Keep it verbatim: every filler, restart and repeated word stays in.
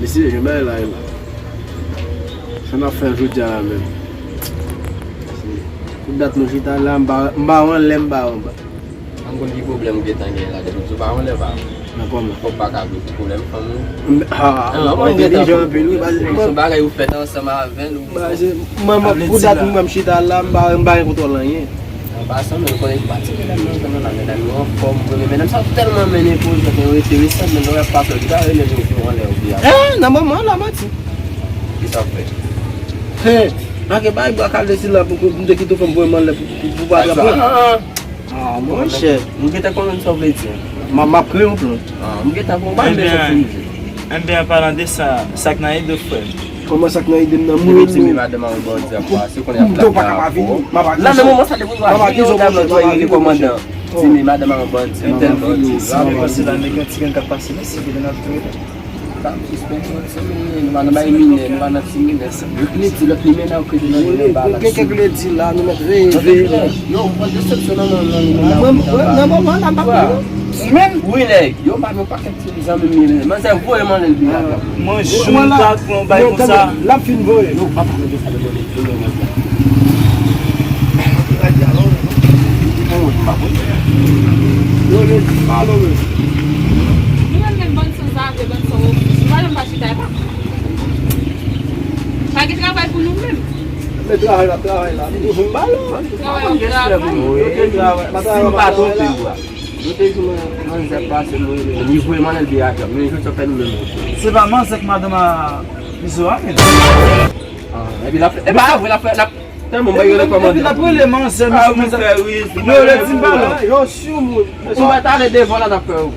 Mesye, jan bagay la ye la. Sa n ap fè jodi a la menm? Tout dat nou chita la, m pa, m pa wè anlè, m pa wè anba. An konn ki pwoblèm ou gentan gen la, depi w pa wè anlè, pa. Nan kòman? Fòk pa ka vle ti pwoblèm fanm ou. Ah, ah, mwen entèlijan anpil, wi, baz. Se yon bagay ou fèt ansanm avè l, ou. Baz, mwen, mwen, pou dat mwen, m chita la, m pa, m pa gen kontwòl anyen. An pasan, men konnen ki pati medam nan, konnen la, medam yo anfòm, konnen medam sa tèlman mennen koze, men yo enteresan, men lè w ap pase, ou ta rele yo pou anlè, ou byen. Eh, nan moman la, manti. Ki sa w fè? Hey, pa gen bagay bwa kale sila pou, pou m te kite w fè m voye m anlè pou, pou, pou pa atrape w. Ah, monchè. Nou gentan konprann sa w vle di. M ap, m ap kreye yon plan. Ah, m gentan konprann, m bezwen fini. Ebyen, an palan de sa, sa k nan ide w, frè m? Kòman sa k nan ide m nan? Mwen menm, ti men madanm a yon bandi ap pase, konnen y ap blague avè w. La, nan moman sa, depi w vini, yon dam nan, w rele kòmandan. Ti men madanm a yon bandi, yon tèl bandi. Sa mwen panse la, nèg yon ti gang k ap pase, men si vide n ap touye. Pa disrespect, nou pa nan bay minè, nou pa nan ti minè. Lòt li di, lòt li men nan kredi nan li, ba la. Gen kèk lè di la, nou mèt veye, veye. Yo, mwen desepsyon nan, nan, nan, nan, nan, nan moman la, m ap di. Wi, nèg, yo ba nou pakèt ti zanmi m, manzè voye m anlè l byen. Mwen jou m ta pran yon bay konsa. L ap fin voye. Yo, pa pale de sa, de mwen. Yo, yo, di pa lo, men. Nou menm menm bann sanzave, bann san ofis. Nou pa janm pa chita epa. Pa gen travay pou nou menm. Men travay la, travay la. Li toujou m ba lo. Travay la, travay. Wi, travay. Si m pa twonpe w a. Yo te di mwen, manzè pase nou rele. Li voye m anlè l byen ajan. Men jodi a fè nou menm. Se pa manzè k madanm a Izo a, men. Ah, epi l ap fè, e pa vre, l ap fè, l ap tèlman bay rele kòmandan. Epi l ap rele manzè, misye, manzè. Yo, yo di m pa non. Yo, si yon moun. Ou mèt ale devan la, n ap fè ou.